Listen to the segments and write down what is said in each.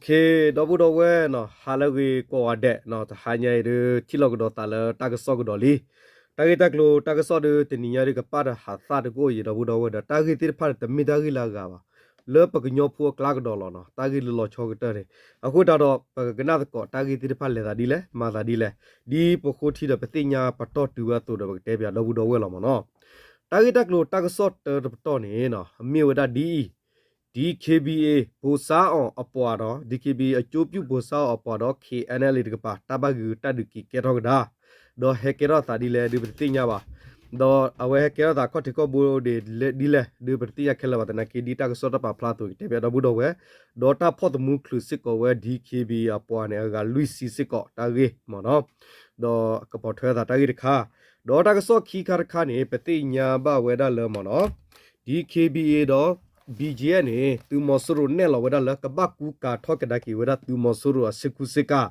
ဒီပုၢ်ဒီဝဲၢ်နီၤ ဟါလၢအဂ့ၤကိးဂၤဒဲးနီၤ, တဟါညါအံၤဒုး ထံၣ်လိာ်ကဒီးသးလၢတၢ်ကစီၣ်ကဒီးလံ. တၢ်ဂ့ၢ်တၢ်ကျိၤတၢ်ကစီၣ်ဒုး တနံၤညါဒုး ကပာ်တဟးသၣ်တကအိၣ်အံၤ ဒီပုၢ်ဒီဝဲၢ်ဒီး တၢ်ဂ့ၢ်သ့ၣ်တဖၣ်န့ၣ် တမ့ၢ်တၢ်ဂ့ၢ်လၢအဂၤဘၣ်, လၢပကညီဖိအကျါကဒီးလီၤနီၤ, တၢ်ဂ့ၢ်လၢလီၤဆီကတၢၢ်န့ၣ်. အဃိသတးဒီး ပကကနၣ်သကိးတၢ်ဂ့ၢ်သ့ၣ်တဖၣ်လဲၤသးဒ်လဲၣ် မၤသးဒ်လဲၣ်, ဒ်ပဃိထံဒီးပသ့ၣ်ညါပတီၢ်တုၤဝဲအသိးဒီး ပကတဲပၠးဒီပုၢ်ဒီဝဲၢ်လီၤမ့ၢ်နီၤ. တၢ်ဂ့ၢ်တၢ်ကျိၤတၢ်ကစီၣ်တၢတပတီၢ်န့ၣ် မ့ၢ်ဝဲဒၣ်ဒ်အံၤ, ဒံၣ်ခ့ဘံၣ်အ့ၣ် ဘိစါအီၤအပှၤဒီး ဒံၣ်ခ့ဘံၣ်အံၣ် အကၠိပျုၢ်ဘိစါအီၤအပှၤဒီး ခ့ၣ်အဲၣ်အဲၣ်လ့ၣ်တကပၤ တၢ်ဘၣ်ဂ့ၤတၢ်ဒုးက့ၤကဲထီၣ်ကဒါ, ဒီးဟဲကဲထီၣ်သးဒ်လဲၣ်ဒုးပတသ့ၣ်ညါဘၣ်. ဒီးအဝဲဟဲကဲထီၣ်သးခီၣ်ထံးခီၣ်ဘိဒ်လဲၣ်ဒ်လဲၣ် ဒုးပတသ့ၣ်ညါခဲလၢာ်ဘၣ်သနာ်က့ ဒ်တၢ်ကစီၣ်တၢ်ပာ်ဖျါအသိး ကတဲပၠးဒီပုၢ်ဒီဝဲၢ်, ဒီးတၢ်ဖီၣ်သမူချုးစ့ၢ်ကီးဝဲ ဒံၣ်ခ့ဘံၣ်အံၣ်အပှၤန့ၣ် အဂၤလွံၢ်ဆံစ့ၢ်ကီးတၢ်ဂ့ၢ်မ့ၢ်နီၤ, ဒီးကပိာ်ထွဲသးတၢ်ဂ့ၢ်တခါ, ဒီးတၢ်ကစီၣ်ခံခါတခါန့ၣ် ပသ့ၣ်ညါဘၣ်ဝဲဒၣ်လၢမ့ၢ်နီၤ ဒံၣ်ခ့ဘံၣ်အံၣ်ဒီး ဘံၣ်ကၠံၣ်အ့ၣ်န့ၣ် သုးမီၤစိရိၤနဲၣ်လီၤဝဲဒၣ်လၢ ကဘၣ်ကူကၤထီၣ်ကဒါက့ၤဝဲဒၣ်သုးမီၤစိရိၤအဆ့ကူဆ့ကၤ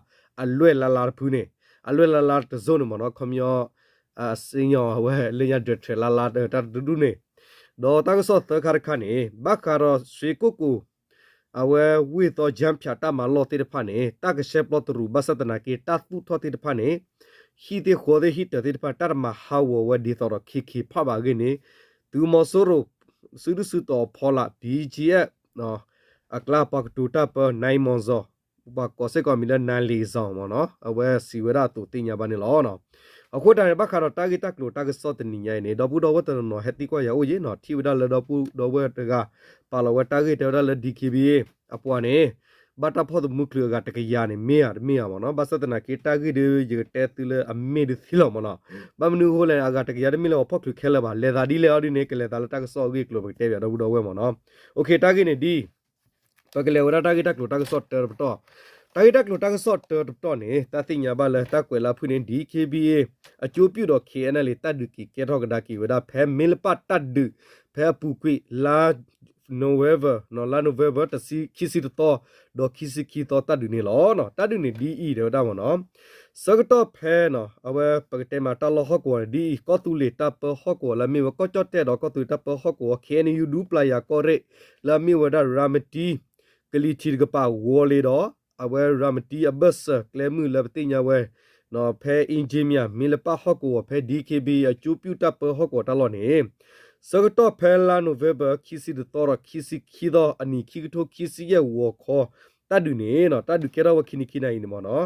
အလွဲၢ်လါလါတဖုန့ၣ်, အလွဲၢ်လါလါတစိၢ်န့ၣ်မ့ၢ်နီၤ, ခီပညီ အစ့ညီဝဲလၢညါဒၢးထြဲးလါလါတၢ်တဒူၣ်န့ၣ်, ဒီးတၢ်ကစီၣ်သၢခါတခါန့ၣ် ဘၣ်ဃးဒီး ရွှေကုက္ကို အဝဲဝ့ၢ်သီ ကၠၢဖၠးတၢ်မၤလီၢ်သ့ၣ်တဖၣ်န့ၣ် တၢ်ကဆှဲပျီတရူး ဘၣ်ဆၣ်သနာ်က့ တၢ်သူၣ်ထီၣ်သ့ၣ်တဖၣ်န့ၣ် ဟံၣ်သ့ၣ်ဃီသ့ၣ်ဟံၣ်တၢၤသ့ၣ်တဖၣ် တၢ်တမၤဟးဂီၤဝဲဒ်သိးဒီး ခ့ခ့ဖးဘၣ်အဂ့ၢ်န့ၣ် သုးမီၤစိရိၤ စုဒုၣ်စုတီၤအဖီလာ် ဘံၣ်ကၠံၣ်အ့ၣ် အကျါပှၤကတိၤတၢ်ပၢ နၢၣ်မီၤစီၤ ပှၤကိးစ့ၢ်ကီးမံၤလၢ နၢၣ်လ့ၤစီၤမ့ၢ်နီၤ, အဝဲစံးဝဲဒၣ်အသိးသ့ၣ်ညါဘၣ်န့ၣ်လီၤ. အဃိတၢ်န့ၣ် ဘၣ်ဃးဒီးတၢ်ဂ့ၢ်တၢ်ကျိၤတၢ်ကစီၣ်တနံၤညါအံၤန့ၣ် ဒီပုၢ်ဒီဝဲၢ်တနီၤနီၤ ဟဲသံကွၢ်ယၤအိၣ်ယံၤနီၤ, ထံၣ်ဝဲဒၣ်လၢဒီပုၢ်ဒီဝဲၢ်တဂၤ ပာ်လီၤဝဲတၢ်ဂ့ၢ်တဲဝဲဒၣ်လၢ ဒံၣ်ခ့ဘံၣ်အံၣ် အပှၤန့ၣ် ဘၣ်တၢ်ဖီၣ်သမူချုးအဂၤတကယၤန့ၣ် မ့ၢ်ဧါတမ့ၢ်ဧါမ့ၢ်နီၤ, ဘၣ်ဆၣ်သနာ်က့ တၢ်ဂ့ၢ်ဒုး ယကတဲသုလၢအမ့ၢ်ဒုးသ့လီၤမ့ၢ်နီၤ, ဘၣ်မနုၤအဃိလဲၣ်န့ၣ် အဂၤတကယၤတမ့ၢ်လၢပှၤဖီၣ်ချုးခဲလၢာ်ဘၣ်, လဲၤသးဒ်လဲၣ်အီၤဒ်န့ၣ် ကလဲၤသးလၢတၢ်ကစီၣ်အဂ့ၢ်အကျိၤ ပကတဲပၠးဒီပုၢ်ဒီဝဲၢ်မ့ၢ်နီၤ. တၢ်ဂ့ၢ်န့ၣ်ဒ် ပကလဲၤဝဲဒၣ်တၢ်ဂ့ၢ်တၢ်ကျိၤတၢ်ကစီၣ်တၢတပတီၢ်, တၢ်ဂ့ၢ်တၢ်ကျိၤတၢ်ကစီၣ်တၢတပတီၢ်န့ၣ် တၢ်သ့ၣ်ညါဘၣ်လၢတၢ်ကွဲးလၢအဖုၣ်န့ၣ် ဒံၣ်ခ့ဘံၣ်အံၣ် အကၠိပျုၢ်ဒီး ခ့ၣ်အဲၣ်အဲၣ်လ့ၣ် တၢ်ဒုးက့ၤကဲထီၣ်ကဒါက့ၤဝဲဒၣ် ဖဲမ့ၢ်လပၢ်တၢ်ဒုး ဖဲအပူၤကွံာ်လါ November လါ November တဆံ ခံဆံတသီ ဒီးခံဆံခံသီတၢ်ဒုးန့ၣ်လီၤ. တၢ်ဒုးန့ၣ်ဒ်အံၤ တဲဝဲဒၣ်မ့ၢ်နီၤ, ဆၢကတီၢ်ဖဲ အဝဲပကတဲမးတၢ်လီၢ်ဟီၣ်ကဝီၤန့ၣ်ဒ်အံၤ, ကီၢ်သူလ့ၤတၢ်ပၢဟီၣ်ကဝီၤလၢအမ့ၢ်ဝဲကီၢ်ကၠီၣ်တဲၣ်ဒီးကီၢ်သူလ့ၤတၢ်ပၢဟီၣ်ကဝီၤ ခ့ၣ်အဲၣ်ယူၣ် ဒူပျၤယၤကီၢ်ရ့ၣ် လၢအမ့ၢ်ဝဲဒၣ် ရၤမတံ ကလံၤထံးတကပၤဂီၤလ့ၤဒီး အဝဲရၤမတံအဘၢၣ်စၢၤကျဲမုၢ်လၢပသ့ၣ်ညါဝဲ ဖဲအ့ၣ်ကၠ့မံၤ မ့ၢ်လပၢ်ဟီၣ်ကဝီၤ ဖဲ ဒံၣ်ခ့ဘံၣ်အံၣ် အကၠိပျုၢ်တၢ်ပၢဟီၣ်ကဝီၤတၢ်လီၢ်န့ၣ် ဆၢကတီၢ်ဖဲလါ November ခံဆံတသီဒီးခံဆံခံသီအနံၤ ခံကထိခံဆံယဲၢ်ဂီၤခီ တၢ်ဒုးန့ၣ် တၢ်ဒုးကဲထီၣ်ဝဲခံနံၤခံနၣ်ရံၣ်န့ၣ်မ့ၢ်နီၤ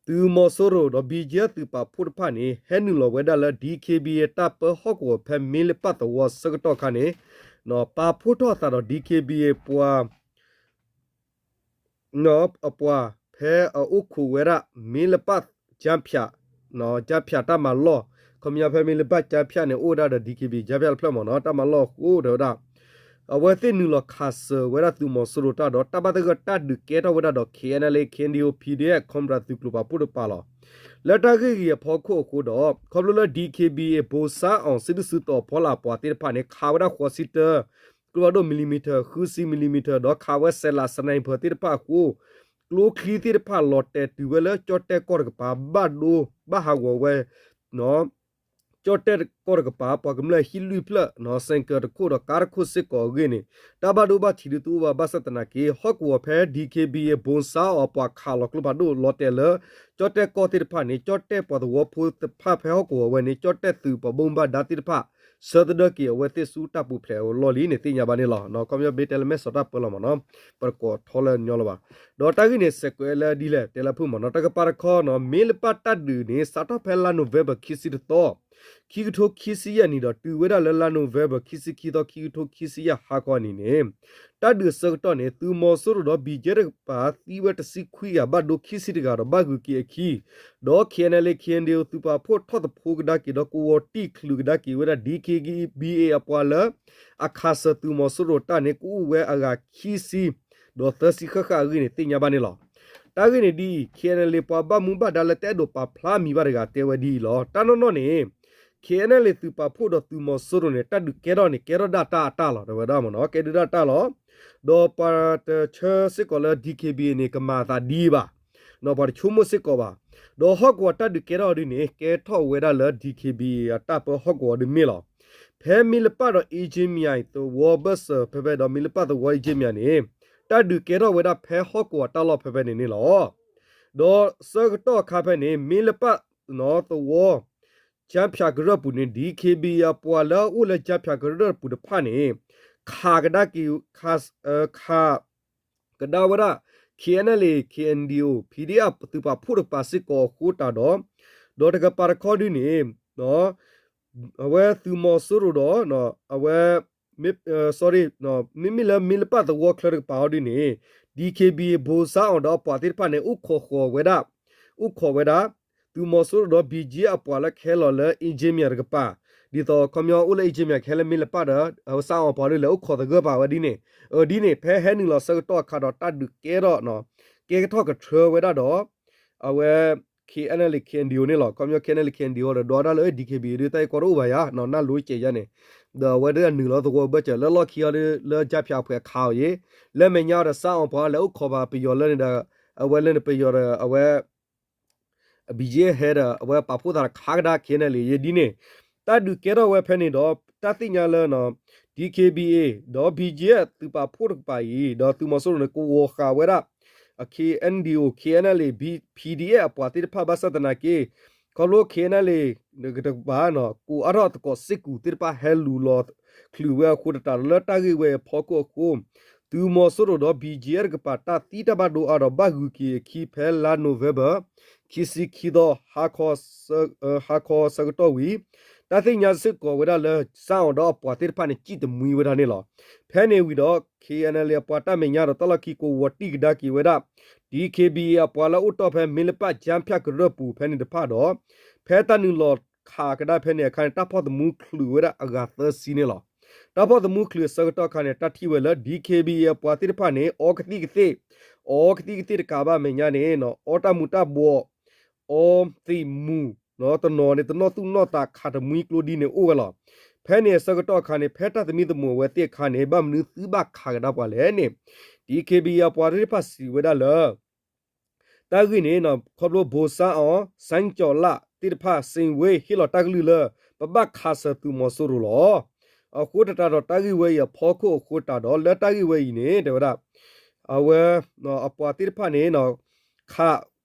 သုးမီၤစိရိၤဒီး ဘံၣ်ကၠ့ သုးပာ်ဖှိၣ်တဖၣ်န့ၣ် ဟဲနုာ်လီၤဝဲဒၣ်လၢ ဒံၣ်ခ့ဘံၣ်အံၣ် တၢ်ပၢဟီၣ်ကဝီၤဖဲမ့ၢ်လပၢ်သဝီဆၢကတီၢ်အခါန့ၣ် ပာ်ဖှိၣ်ထီၣ်အသးဒီး ဒံၣ်ခ့ဘံၣ်အံၣ် ပှၤ အပှၤဖဲအအိၣ်ခိးဝဲဒၣ် မ့ၢ်လပၢ်ကၠါဖၠး ကၠါဖၠးတၢ်မၤလီၢ် ခီပညီဖဲမ့ၢ်လပၢ်ကၠါဖၠးန့ၣ် အိၣ်ဝဲဒၣ်ဒီး ဒံၣ်ခ့ဘံၣ်အံၣ် ကၠါဖၠးတဖျၢၣ်မ့ၢ်နီၤ တၢ်မၤလီၢ်အဃိတဲဝဲဒၣ် အဝဲသ့ၣ်နုာ်လီၤခးစၢၤဝဲဒၣ်သုးမီၤစိရိၤတၢ်ဒီး တၢ်ဘၣ်သဂၢၢ်တၢ်ဒုးကဲထီၣ်ဝဲဒၣ်ဒီး ခ့ၣ်အဲၣ်အဲၣ်လ့ၣ် ခ့ၣ်အဲၣ်ယူၣ် ပီၣ်ဒ့ၣ် ခီၣ်ပရၣ်သုးကျိၤပာ်ဖှိၣ်တဖၣ်လီၤ. လၢတၢ်ဂ့ၢ်ဂ့ၤအဖီခိၣ်အဃိဒီး ခီဖျိလၢ ဒံၣ်ခ့ဘံၣ်အံၣ် ဘိစါအီၤ စုဒုၣ်စုတီၤဖီလာ်ပှၤသ့ၣ်တဖၣ်န့ၣ် ခးဝဲဒၣ်ဃိးဆံတၢ ကျိဖးဒိၣ် မံၤလံၤမံၤထၢၣ် ဃုဆံ မံၤလံၤမံၤထၢၣ် ဒီးခးဝဲစဲးလး sniper သ့ၣ်တဖၣ်အဃိ ကျိချံသ့ၣ်တဖၣ်လီၤတဲာ်တုၤဝဲလၢ ကၠီၣ်တဲၣ်ကီၢ်တကပၤ ဘၣ်ဒိဘၣ်ဟးဂီၤဝဲ ကၠီၣ်တဲၣ်ကီၢ်တကပၤ ပှၤကမျၢၢ်ဟံၣ်လွံၢ်ဖျၢၣ် စဲးကၢးတခိၣ်ဒီးကါတခိၣ်စ့ၢ်ကီးအဂ့ၢ်န့ၣ် တၢ်ဘၣ်ဒိဘၣ်ထံးဒုးတအိၣ်ဘၣ် ဘၣ်ဆၣ်သနာ်က့ ဟီၣ်ကဝီၤဖဲ ဒံၣ်ခ့ဘံၣ်အံၣ် ဘိစါအီၤ ပှၤခးလီၤကျိဖးဒိၣ်လီၤတဲာ်လၢ ကၠီၣ်တဲၣ်ကီၢ်သ့ၣ်တဖၣ်န့ၣ် ကၠီၣ်တဲၣ်ပှၤသဝီဖိတဖၣ်ဖဲဟီၣ်ကဝီၤဝဲန့ၣ် ကၠီၣ်တဲၣ်သုးပှၤဘၣ်မူဘၣ်ဒါသ့ၣ်တဖၣ် ဆၢသဒၢက့ၤအဝဲသ့ၣ်ဆူတၢ်ပူၤဖျဲးအလီၢ်လံန့ၣ် သ့ၣ်ညါဘၣ်န့ၣ်လီၤ. ခီပညီဘၣ်တဲလၢမဲာ်စီၤတၢ်ပၢလီၤမ့ၢ်နီၤ ပတကိးထီလၢညီလၢၤဘၣ်. ဒီးတၢ်ဂ့ၢ်န့ၣ် စဲးကွဲးလၢဒ်လဲၣ် တဲလၢဖုၣ်မ့ၢ်နီၤ တကပၤတခီနီၤ မ့ၢ်လပၢ်တၢ်ဒုးန့ၣ် စးထီၣ်ဖဲလါ November ခံဆံတသီ ခံကထိခံဆံယဲၢ်နံၣ်ဒီး တုၤဝဲဒၣ်လၢလါ November ခံဆံခံသီ ခံကထိခံဆံယဲၢ်ဟါခီအနံၤန့ၣ် တၢ်ဒုးအဆၢကတီၢ်န့ၣ် သုးမီၤစိရိၤဒီး ဘံၣ်ကၠ့ တကပၤ သံဝဲတဆံခွံဂၤ ဘၣ်ဒိခံဆံတဂၤဒီး ဘၣ်ဂုၤက့ၤအခံ ဒီး ခ့ၣ်အဲၣ်အဲၣ်လ့ၣ် ခ့ၣ်အဲၣ်ယူၣ် သုးပာ်ဖှိၣ်ထီၣ်သဖှိကဒါက့ၤဒီး ကဝီၤတံၢ်ချုးကဒါက့ၤဝဲဒၣ် ဒံၣ်ခ့ဘံၣ်အံၣ် အပှၤလၢ အခးစၢၤသုးမီၤစိရိၤတၢ်န့ၣ် ကအိၣ်ဝဲအဂၤခံဆံ ဒီးသၢဆံဃၣ်ဃၣ်အဂ့ၢ်န့ၣ် သ့ၣ်ညါဘၣ်န့ၣ်လီၤ. တၢ်ဂ့ၢ်န့ၣ်ဒ်အံၤ ခ့ၣ်အဲၣ်အဲၣ်လ့ၣ် ပှၤဘၣ်မူဘၣ်ဒါလၢတအဲၣ်ဒိးပာ်ဖျါမံၤဘၣ်တဂၤတဲဝဲဒ်အံၤလီၤ. တၢ်နီၢ်နီၢ်န့ၣ် ခ့ၣ်အဲၣ်အဲၣ်လ့ၣ် သုးပာ်ဖှိၣ်ဒီးသုးမီၤစိရိၤန့ၣ် တၢ်ဒုးကဲထီၣ်န့ၣ် ကဲထီၣ်ဒၣ်တၢ်အတၢ်လီၤ တဲဝဲဒၣ်မ့ၢ်နီၤ ကဲဒုၣ်ဒၣ်တၢ်လီၤ. ဒီးပှၤတဆၢစ့ၢ်ကီးလၢ ဒံၣ်ခ့ဘံၣ်အံၣ်န့ၣ် ကမၤအသးဒ်အံၤဘၣ် ပှၤတဆိကမိၣ်စ့ၢ်ကီးဘၣ်. ဒီးဟီၣ်ကဝီၤတၢ်ဒုးကဲထီၣ်ဒ်န့ၣ် ကဲထီၣ်ဝဲဒၣ်လၢ ဒံၣ်ခ့ဘံၣ်အံၣ် အတၢ်ပၢဟီၣ်ကဝီၤဒ်မ့ၢ်လီၤ. ဖဲမ့ၢ်လပၢ်ဒီး အ့ၣ်ကၠ့မံၤ သဝီဘၢၣ်စၢၤ ဖဲဖဲဒီးမ့ၢ်လပၢ်သဝီ အ့ၣ်ကၠ့မံၤန့ၣ် တၢ်ဒုးကဲထီၣ်ဝဲဒၣ်ဖဲဟီၣ်ကဝီၤတၢ်လီၢ်ဖဲဖဲန့ၣ်န့ၣ်လီၤ. ဒီးဆၢကတီၢ်အခါဖဲန့ၣ် မ့ၢ်လပၣ်သဝီ ကၠၢဖၠးကရၢၢ်ပူၤန့ၣ် DKBA အပှၤလၢအအိၣ်လၢကၠၢဖၠးကရၢၢ်ပူၤတဖၣ်န့ၣ် ခးကဒါက့ၤ ခး ခး ကဒါဝဲဒၣ် KNLA KNDO PDF သုးပာ်ဖှိၣ်တကပၤစ့ၢ်ကီးအဃိတးဒီး ဒီးတကပၤတခီဒုန့ၣ် အဝဲသုးမီၤစိရိၤဒီး အဝဲ sorry မ့မ့ၢ်လၢမ့ၢ်လပၣ်သဝီချၢတကပၤအီၤဒုန့ၣ် DKBA ဘိၣ်စါအီၤဒီးအပှၤသ့ၣ်တဖၣ်န့ၣ် အိၣ်ခိးဃီၤဝဲဒၣ် အိၣ်ခိးဝဲဒၣ် သုးမီၤစိရိၤဒီး BGF အပှၤလၢကဟဲလီၤလၢ အ့ၣ်ကၠ့မံယၤတကပၤ ဒ်သိးခီပညီအိၣ်လၢ အ့ၣ်ကၠ့မံယၤ ကဟဲလၢမ့ၢ်လပၣ်ဒီး အဝဲစါအီၤပှၤဒုလဲၤအိၣ်ခိးသဂၢၢ်ပာ်ဝဲဒ်န့ၣ် အဒ်န့ၣ် ဖဲဟဲနုာ်လီၤဆၢကတီၢ်အခါဒီးတၢ်ဒုးကဲထီၣ် ကဲကထီၣ်ကထြၢဝဲဒၣ်ဒီး အဝဲ KNLA KNDO န့ၣ်လီၤ. ခီပညီ KNLA KNDO ဒီးဒွးဒၣ်လၢ DKBA ဒုတၢ်အံၤကီတအိၣ်ဘၣ်ယါ နၢ်လိၤကဲးယါန့ၣ် ဒီးအဝဲဒၣ်နုာ်လီၤသဝီဘၢၣ်စၢၤလၢလီၢ်ခံအီၤဒု လၢကၠၢဖၠးအဖှဲးခးအီၤယ့ၣ် လၢမဲာ်ညါအီၤဒီးစါအီၤပှၤလဲၤအိၣ်ခိးဘၣ်ပယီၤလၢန့ၣ်ဒီး အဝဲလၢန့ၣ်ပယီၤဒီး အဝဲ BGF ဟဲဒီး အဝဲပာ်ဖှိၣ်သးတခါကဒါ KNLA ယ့ၣ်ဒ်န့ၣ် တၢ်ဒုးကဲထီၣ်ဝဲဖဲန့ၣ်ဒီး တၢ်သ့ၣ်ညါလၢ DKBA ဒီး BGF သုးပာ်ဖှိၣ်တကပၤအံၤ ဒီးသုးမီၤစိရိၤန့ၣ် ကဝီၤဃာ်ဝဲဒၣ် အ KNDO KNLA PDF အပှၤသ့ၣ်တဖၣ်ဘၣ်ဆၣ်သနာ်က့ ခီဖျိ KNLA တကပၤ ကိးအါထီၣ်သကိးစ့ၢ်ကီးသ့ၣ်တဖၣ်ဟဲလူၤလီၤချုးဝဲအဃိတးဒီးလၢတၢ်ဂ့ၢ်ဝဲအဖီခိၣ်အဃိ သုးမီၤစိရိၤဒီး BGF တကပၤတၢ်သံတၢ်ဘၣ်ဒိအါဒီးဘၣ်ဂုၤက့ၤအခံဖဲလါ November ခံဆံခံသီ ဟါခီဆၢကတီၢ်ဝံၤ တၢ်သ့ၣ်ညါစ့ၢ်ကီးဝဲဒၣ်လၢ စါအီၤဒီးအပှၤသ့ၣ်တဖၣ်န့ၣ် စံၣ်တမှံဝဲဒၣ်န့ၣ်လီၤ. ဖဲန့ၣ်ဝံၤဒီး KNLA အပှၤတၢ်မဲာ်ညါဒီးတၢ်လီၢ်ခံကဝီၤတံၢ်ကဒါက့ၤဝဲဒၣ် DKBA အပှၤလၢအိၣ်တီၢ်ဖဲမ့ၢ်လပၣ်ကၠၢဖၠးကရၢၢ်ပူၤဖဲန့ၣ်တဖၣ်ဒီး ဖဲတၢ်နုာ်လီၤခးကဒါဖဲန့ၣ်အခါန့ၣ် တၢ်ဖီၣ်သမူချုးဝဲဒၣ်အဂၤသၢဆံန့ၣ်လီၤ. တၢ်ဖီၣ်သမူချုးအဆၢကတီၢ်အခါန့ၣ် တၢ်ထံၣ်ဝဲလၢ DKBA အပှၤသ့ၣ်တဖၣ်န့ၣ် အီကသံၣ်ကသ့ၣ်, အီကသံၣ်ကသ့ၣ်တကးဘၣ်မဲာ်ညါန့ၣ် အီတၢ်မူၤတၢ်ဘှီး, အီသံးမူၤ, တနီၤန့ၣ် တနီၣ်သူၣ်နီၣ်သးခးတမှံကျိဒ်န့ၣ်အိၣ်ဝဲလီၤ. ဖဲန့ၣ်အဆၢကတီၢ်အခါန့ၣ် ဖဲတၢ်သမံသမိးဝဲသ့ၣ်အခါန့ၣ် ဘၣ်မနုၤသုဘၣ်ခးကဒါပှၤလဲၣ်န့ၣ် DKBA အပှၤသ့ၣ်တဖၣ်စံးဝဲဒၣ်လၢ တၢ်ဂ့ၢ်န့ၣ် ခီဖျိဘိၣ်စါအီၤ စဲကၠီၤလၣ်သ့ၣ်တဖၣ် စ့ၣ်ဝ့ဟ့ၣ်လီၤတၢ်ကလုၢ်လၢ ပဘၣ်ခးစၢၤသုးမီၤစိရိၤလီၤ. အဃိတတးဒီးတၢ်ဂ့ၢ်ဝဲအံၤအဖီခိၣ်အဃိတးဒီး လၢတၢ်ဂ့ၢ်ဝဲအံၤန့ၣ် တဲဝဲဒၣ် အဝဲ အပှၤသ့ၣ်တဖၣ်န့ၣ် ခး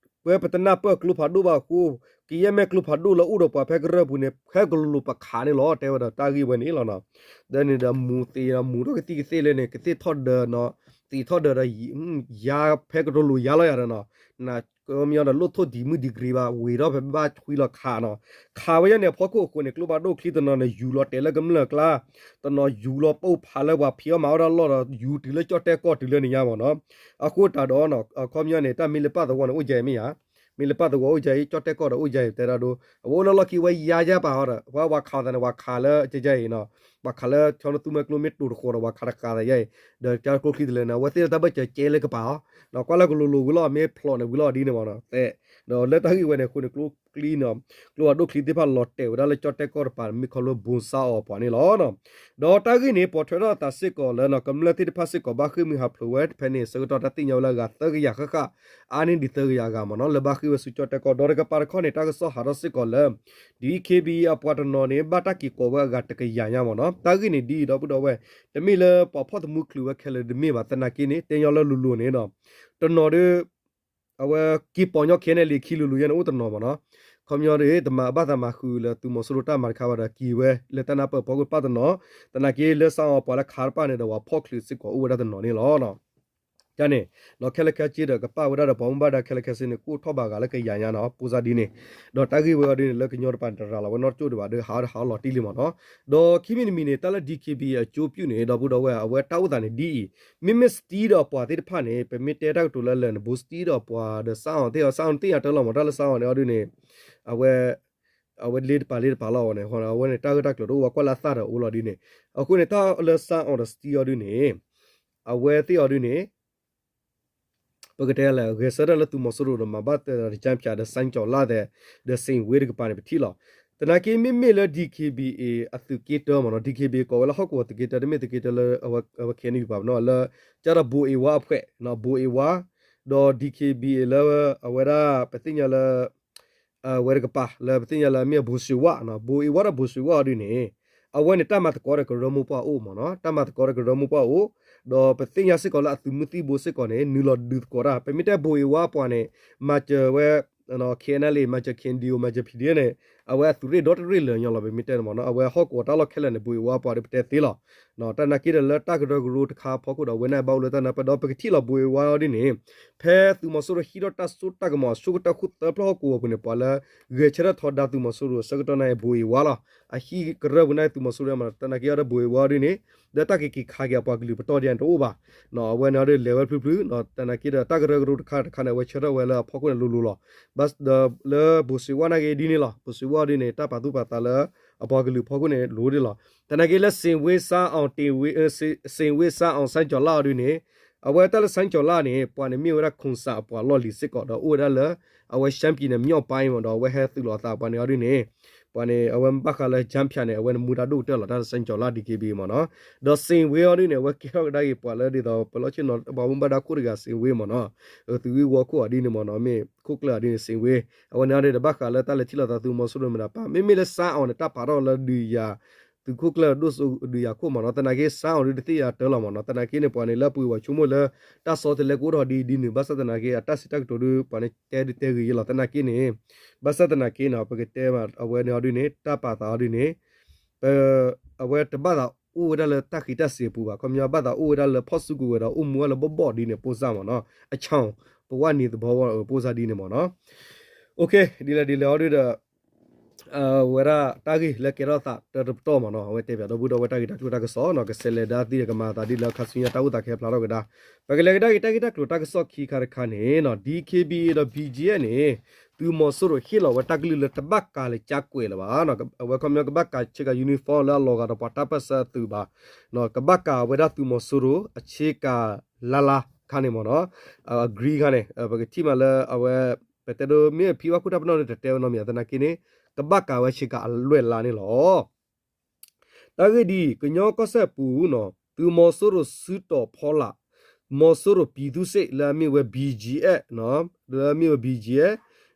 ဝဲပတနၢ်ပၢၢ်ကျိဖးဒိၣ်ဘၣ်အဃိ ကယဲၢ်မ့ၢ်ကျိဖးဒိၣ်လၢအိၣ်ဒီးပှၤဖဲကရၢၢ်ပူၤန့ၣ် ဖဲကလိၤလိၤပခးန့ၣ်လီၤ တဲဝဲဒီးတၢ်ဂ့ၢ်ဝဲန့ၣ်လီၤနီၤ. ဒီးန့ၣ်ဒီးမူၤသံးဒီးမူၤထီၣ်ကသံၣ်ကသ့ၣ်လၢန့ၣ် ကသ့ၣ်ထီၣ်ဒၢးနီၤ သံးထီၣ်ဒၢးဒီး ယါဖဲကတိၤလိၤယါလီၤယၤဒီးနီၤ နကမညီဒီးလိၣ်ထိၣ်ဒံးမုၢ်ဒံးကရံးဘၣ် ဝ့ၤထီၣ်ဖဲဘၣ်ဆွံလီၤခးနီၤ ခးဝဲယါန့ၣ် အဖီခိၣ်အဃိန့ၣ် ကျိဖးဒိၣ်ချံတနီၤန့ၣ် ယူၤလီၤတဲာ်လၢကမျၢၢ်အကျါ တနီၤယူၤလီၤပိၢ်ဖးလၢပှၤဖံးအီၣ်မၤအီၣ်တၢ်လီၢ်ဒီး ယူၤတုၤလၢကၠီၣ်တဲၣ်ကီၢ်တုၤလၢန့ၣ်ညါမ့ၢ်နီၤ အဃိတးဒီး အခီပညီန့ၣ် တၢ်မ့ၢ်လၢပၢ်သဝီန့ၣ် အိၣ်ယါအံၤမ့ၢ်ယါ မ့ၢ်လၢပၢ်သဝီအိၣ်ယါအံၤ ကၠီၣ်တဲၣ်ကီၢ်ဒီးအိၣ်ယါအံၤ တဲဒၣ်ဒိ အဝဲအိၣ်လၢလီၢ်ခံဝဲယါယါပာ်အီၤဒီး ပှၤဝၤခးသးန့ၣ် ဝၤခးလၢကယါအံၤနီၤ ပှၤခးလၢဆီနသူမွဲကျိမ့ၢ်တိၤတဃီၤဒီး ပှၤခးတဃာ်သးယါအံၤ ဒီးကၠီၣ်တဲၣ်ကျိချံတလၢန့ၣ် အဝဲသ့ၣ်လၢတၢ်ဘၢၣ်စၢၤကဲလၢကပၤအီၤ ကွၢ်လၢကလိၤလိၤဝံၤလီၤ မ့ၢ်ဖျိးန့ၣ်ဝံၤလီၤဒ်န့ၣ်မ့ၢ်နီၤ ဒီးလၢတၢ်ဂ့ၢ်ဝဲန့ၣ်အဃိန့ၣ် ကျိချံန့ၣ် ကျိဖးဒိၣ်ချံသ့ၣ်တဖၣ်လီၤတဲာ်ဝဲဒၣ်လၢကၠီၣ်တဲၣ်ကီၢ်တပၤ မ့ၢ်ခီဖျိဘိၣ်စါအီၤပှၤန့ၣ်လီၤ. ဒီးတၢ်ဂ့ၢ်န့ၣ် ပိာ်ထွဲထီၣ်အသးစ့ၢ်ကီးလၢ ကမျၢၢ်သ့ၣ်တဖၣ်စ့ၢ်ကီးဘၣ်ဃ့ၢ်မှံဟးဖျိးဝဲဖဲန့ၣ် ဆၢကတီၢ်တၢ်သ့ၣ်ညါဝဲလၢအဂၤသၢကယၤဃၣ်ဃၣ် အါန့ၢ်ဒံးသၢကယၤအဂၤမ့ၢ်နီၤ လၢဘၣ်ဃ့ၢ်ဝဲဆူကၠီၣ်တဲၣ်ကီၢ် ဒီးတကပၤတခီန့ၣ် တၢ်ကစီၣ်ဟးထီၣ်စ့ၢ်ကီးလၢ DKBA အပှၤတနီၤန့ၣ် ဘၣ်တၢ်က့ၤကိးဝဲအဂၤတကယၤညါမ့ၢ်နီၤ တၢ်ဂ့ၢ်န့ၣ်ဒ်အံၤ ဒီပုၢ်ဒီဝဲၢ် တမ့ၢ်လၢပှၤဖီၣ်သမူချုးဝဲခဲလၢာ်တမ့ၢ်ဘၣ် သနာ်က့န့ၣ် တဲညီလၢလိၤလိၤန့ၣ်နီၤ တနီၤဒီး အဝဲက့ၤပိာ်ညီ KNLA ခံလိၤလိၤယဲန့ၣ်အိၣ်တနီၤမ့ၢ်နီၤ ခီပညီဒီး တမၤဘၣ်သးမၤဃုာ်လၢသုးမီၤစိရိၤတၢ်မၤတခါဘၣ်ဒီး က့ၤဝဲလၢတၢ်နၢ်ပၢၢ်ဖီခိၣ်တဖၣ်တနီၤ သနာ်က့လၢစါအီၤပှၤလၢခးတဖၣ်န့ၣ်ဒီး ပှၤဖီၣ်ချုးစ့ၢ်ကီးအိၣ်ဝဲဒၣ်တနီၤန့ၣ်လီၤ. န့ၣ် ခဲလၢာ်ခဲဆ့ဒီးကပာ်ဝဲဒၣ်ဒီးပှၤမူဘၣ်ဒါခဲလၢာ်ခဲဆ့န့ၣ် ကအိၣ်ထီၣ်ဘၣ်ဂၤလၢကယၤညါနီၤ ဖိစါဒ်န့ၣ် ဒီးတၢ်ဂ့ၢ်ဝဲအီၤဒ်န့ၣ် လၢကညီတပၤန့ၣ် တရၤလီၤဝဲနီတကၠိၢ်ဒံးဘၣ်ဒီး ဟးအီၤဒီးဟးအီၤလီၤတံၢ်လံမ့ၢ်နီၤ ဒီးခံမံၤတမံၤန့ၣ် တၢ်လၢ DKBA အကၠိပျုၢ်န့ၣ် ဒီပုၢ်ဒီဝဲၢ် အဝဲတၢ်အိၣ်သးန့ၣ်ဒ်အံၤ မ့မ့ၢ်စတံဒီးအပှၤသ့ၣ်တဖၣ်န့ၣ် ပမ့ၢ်တဲတၢ်ကတိၤလၢလၢာ်န့ၣ် ဘိးစတံဒီးအပှၤဒီးစါအီၤသ့ၣ်အီၤ စါအီၤသ့ၣ်ညါတၢ်လီၤမ့ၢ်တၢ်လၢစါအီၤန့ၣ်အီၤဒ်န့ၣ် အဝဲ အဝဲလ့တပၤလ့တပၤလီၤအီၤန့ၣ် အဝဲန့ၣ် တၢ်ဂ့ၢ်တၢ်ကျိၤတအိၣ်ဝဲကွၢ်လၢအသၣ်ဒီးအိၣ်လီၤဒ်န့ၣ် အဃိန့ၣ် တၢ်လၢစါအီၤဒီးစတံအီၤဒ်န့ၣ် အဝဲသ့ၣ်အီၤဒ်န့ၣ် ပကတဲလဲၣ် ဂဲၤဆၢထၢၣ်လၢသုးမီၤစိရိၤဒီးမၤဘၣ်သဲဒီးကၠၢဖၠးဒီးစၣ်ကၠီၤလၣ်သဲ ဒီးစ့ၣ်ဝ့တကပၤန့ၣ် ပထံၣ်လီၤ. သနာ်က့မ့မ့ၢ်လၢ DKBA အသုးက့တၢမ့ၢ်နီၤ DKBA ကိးဝဲလၢဟီၣ်ကဝီၤသုးက့တၢ တမ့ၢ်သုးက့တၢလၢအဝဲ KNU ဘၣ်နီၤ လၢ ကၢ်ဒီးဘိးအ့ဝါအဖှဲး ဘိးအ့ဝါ ဒီး DKBA လၢအဝဲဒၣ် ပသ့ၣ်ညါလၢ ဝဲတကပၤ လၢပသ့ၣ်ညါလၢအမ့ၢ်ဘိးစ့ၣ်ဝါ ဘိးအ့ဝါဒီးဘိးစ့ၣ်ဝါအီၤဒ်န့ၣ် အဝဲန့ၣ်တၢ်မၤသကိးဒီးကရၢမိၢ်ပှၢ်အိၣ်မ့ၢ်နီၤ တၢ်မၤသကိးဒီးကရၢမိၢ်ပှၢ်အိၣ် ဒီးပသ့ၣ်ညါစ့ၢ်ကီးလၢအသုးမုၢ်သံၣ်ဘိစ့ၢ်ကီးန့ၣ် နုာ်လီၤဒုးသကိးတၢ် ပမ့ၢ်တဲဘိးအ့ဝါအပှၤန့ၣ် မၤစၢၤဝဲ KNLA မၤစၢၤ KNDO မၤစၢၤ PDF န့ၣ် အဝဲအသုးရ့ၣ်ဒီတရ့ၣ်လၢာ်ညီလီၤ ပမ့ၢ်တဲန့ၣ်မ့ၢ်နီၤ အဝဲဟီၣ်ကဝီၤတၢ်လီၢ်ခဲလၢာ်န့ၣ် ဘိးအ့ဝါအပှၤဒီးပတဲသ့လီၤ. တၢ်နာ်က့ဒီးလၢတၢ်ကရၢကရိတခါအဖီခိၣ်ဒီး အဝဲန့ၣ်ဘၣ်အိၣ်လၢတၢ်နၢ်ပၢၢ်ဒီး ပကထံၣ်လီၤဘိးအ့ဝါအီၤဒ်န့ၣ် ဖဲသုးမီၤစိရိၤဟံးထီၣ်တၢ်စိတၢ်ကမီၤအဆိကတၢၢ်ဃုသၢဖျၢၣ်ဟီၣ်ကဝီၤပူၤန့ၣ် ပှၤလၢဂဲၤဆၢထၢၣ်ထီဒါသုးမီၤစိရိၤအဆၢကတီၢ်န့ၣ် ဘိးအ့ဝါလီၤ. အဟံၣ်ကရၢပူၤန့ၣ် သုးမီၤစိရိၤမ့ၢ်နီၤ တၢ်နာ်က့အီၤဒီးဘိးအ့ဝါအီၤဒ်န့ၣ် ဒီးတၢ်ကက့ၤခးက့ၤအပှၤကလုာ်ပတီၢ်ဒ်န့ၣ်တအိၣ်ဘၣ်. အဝဲန့ၣ်အီၤဒ်လဲၤဝဲဖျုဖျု တၢ်နာ်က့ဒီးတၢ်ကရၢကရိတခါတခါန့ၣ် အဝဲဆၢထၢၣ်ဝဲလၢအဖီခိၣ်န့ၣ်လိၤလိၤလီၤ. ဘၣ်ဒီးလၢဘိးစံးဝါနာ်က့ဒ်န့ၣ်လီၤ ဘိးစံးဝါအီၤဒ်န့ၣ် တၢ်ပာ်သူၣ်ပာ်သးလၢ အပှၤကလုာ်ဖီခိၣ်န့ၣ် လိၤဒ်လီၤ. တၢ်နာ်က့လၢ စ့ၣ်ဝ့စါအီၣ် စ့ၣ်ဝ့စါအီၣ် စၣ်ကၠီၤလါအီၤဒ်န့ၣ် အဝဲတၢ်လၢ စၣ်ကၠီၤလါန့ၣ် ပှၤန့ၣ်မ့ၢ်ဝဲဒၣ် ခိၣ်စၣ် အပှၤလီၢ်လံၤစ့ၢ်ကီး ဒီးအိၣ်ဝဲဒၣ်လၢ အဝဲ ရှမ်းပြည်နယ်မြောက်ပိုင်း မ့ၢ်ဒီး အဝဲဟဲသုးလီၤအသးပှၤန့ၣ်အီၤဒ်န့ၣ် ပှၤန့ၣ် အဝဲဘၣ်ဃးလၢ ကၠၢဖၠး န့ၣ် အဝဲန့ၣ်မူဒါဒိၣ်ကတၢၢ်လီၤ တၢ်လၢ စၣ်ကၠီၤလါ DKBA မ့ၢ်နီၤ. ဒီး စ့ၣ်ဝ့အီၤဒ်န့ၣ် အဝဲကဲထီၣ်ကဒါက့ၤပှၤလၢဒ်သိး ပလီၢ်ဆ့ၣ်နီၤ ပှၤမူဘၣ်ဒါခိၣ်တဂၤ စ့ၣ်ဝ့ မ့ၢ်နီၤ သုးဂ့ၢ်ဝီခိၣ်အီၤဒ်န့ၣ်မ့ၢ်နီၤ မ့ၢ်ခိၣ်ကျၢၢ်အီၤဒ်န့ၣ် စ့ၣ်ဝ့ အဝဲန့ၣ်အီၤဒ်ဒီးဘၣ်ဃးလၢတၢ်လဲၤထံၣ်လိာ်သးသုးမီၤစိရိၤမတၤပၢ် မ့မ့ၢ်လၢ စါအီၣ်န့ၣ် တၢ်ပာ်ထီၣ်လၢဒုးယၤ သုးခိၣ်ကျၢၢ်ဒိၣ်စိဒုးယၤခိၣ်မ့ၢ်နီၤ သနာ်က့ စါအီၣ်ဒ်တသ့ၣ်ညါတၢ်လီၤမ့ၢ်နီၤ သနာ်က့န့ၣ် ပှၤန့ၣ်လၢပှ့ၤဝဲဆိကမိၣ်လၢ တၢ်ဆီတလဲကအိၣ်ထီၣ်ဒ်ဒ်န့ၣ် ဘၣ်ဆၣ်သနာ်က့ အတၢ်စံးတၢ်ကတိၤဒ် ပှၤန့ၣ်တဲဒ်တဲဂ့ၤယဲလီၤ သနာ်က့န့ၣ် ဘၣ်ဆၣ်သနာ်က့န့ၣ် ပကတဲမး အဝဲန့ၣ်အီၤဒ်န့ၣ် တၢ်ပာ်သးအီၤဒ်န့ၣ် ပ အဝဲတဘၣ်သးအိၣ်ဝဲဒၣ်လၢတၢ်ဃံးတၢ်စ့ၤအပူၤဘၣ် ခီပညီဘၣ်သးအိၣ်ဝဲဒၣ်လၢဖီၣ်စုကဝဲၤဒီးအိၣ်မူဝဲလၢဘီၣ်ဘီၣ်ဒ်န့ၣ် ပိၢ်စၢ်မ့ၢ်နီၤ အဆၣ် ပဝၢ်နံၤသဘီဝဲ ပိၢ်စၢ်ဒ်န့ၣ်မ့ၢ်နီၤ ဒ်လဲၣ်ဒ်လဲၣ်အီၤဒ်ဒီး ဝဲဒၣ်တၢ်ဂ့ၢ်လၢကဲထီၣ်သးတၢတပတီၢ်မ့ၢ်နီၤ အဝဲတဲပၠးဒီပုၢ်ဒီဝဲၢ်တၢ်ဂ့ၢ်တၢ်ကျိၤတၢ်ကစီၣ်နီၤ ကဆဲးလဲၤဒါသ့ဒီးကမၤအသးဒ်လၢခါဆူညါတၢ်အိၣ်သးကဟဲဖျါထီၣ်ကဒါ ပကလဲၤကဒါက့ၤတၢ်ဂ့ၢ်တၢ်ကျိၤတၢ်ကစီၣ်ခံခါတခါန့ၣ်နီၤ DKBA ဒီး BGF န့ၣ် သုးမီၤစိရိၤဟ့ၣ်လီၤဝဲတၢ်ကလုၢ်လၢတဘၣ်ကၤလၢကၠါကွဲးလၢၤဘၣ် အဝဲခီပညီကဘၣ်ကၤဆ့ကၤ uniform လၢအလီၤဂာ်ဒီးပှၤတၢ်ပၢၢ်ဆၢအသုးဘၣ် ကဘၣ်ကၤဝဲဒၣ်သုးမီၤစိရိၤအဆ့ကၤလါလါခါန့ၣ်မ့ၢ်နီၤ အ green ခါန့ၣ် ပကထံၣ်မးလၢအဝဲ ပတဲဒိမ့ၢ်ဖံဘၣ်ခိၣ်တၢ်ပနီၣ်န့ၣ် တတဲဝဲနီတမံၤသနာ်က့န့ၣ် ကဘၣ်ကၤဝဲဆ့ကၤအလွဲၢ်လါန့ၣ်လီၤ. တၢ်ဂ့ၢ်ဒ်အံၤ ကညီကီၢ်စဲၣ်ပူၤနီၤ သုးမီၤစိရိၤစုတီၤဖီလာ် မီၤစိရိၤပံၤသူစ့ၣ်လၢအမ့ၢ်ဝဲ BGF လၢအမ့ၢ်ဝဲ BGF